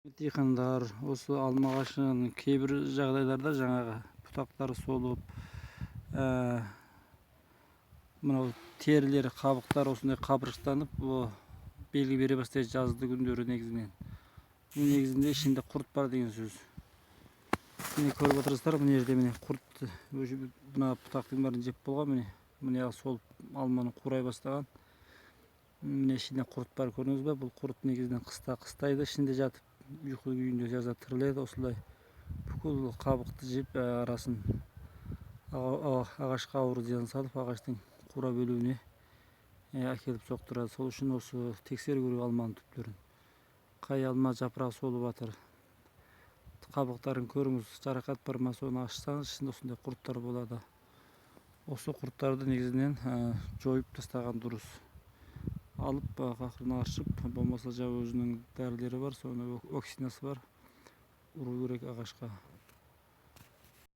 Диқандар, осы алма ағашының кейбір жағдайларда жаңағы бұтақтары солып, мынау терілері, қабықтары осындай қабыршықтанып, белгі бере бастайды жазды күндері негізінен. Бұл негізінде ішінде құрт бар деген сөз. Міне, көріп отырсыздар, мына жерде, міне, құрт уже мына бұтақтың бәрін жеп болған. Міне, міне, солып, алманы қурай бастаған. Міне, ішінде құрт бар, көрдіңіз бе? Бұл құрт негізінен қыста қыстайды, ішінде жатып, ұйқы күйінде, жазда тіріледі. Осылай бүкіл қабықты жеп, арасын, ағашқа ауыр зиян салып, ағаштың қурап өлуіне әкеліп соқтырады. Сол үшін осы тексеру керек алманың түптерін. Қай алма жапырағы солып жатыр, қабықтарын көріңіз, жарақат бар ма, соны ашсаңыз, ішінде осындай құрттар болады. Осы құрттарды негізінен жойып тастаған дұрыс. Алып, ақырын аршып, болмаса жаңа өзінің дәрілері бар, соны, вакцинасы бар, ұру керек ағашқа.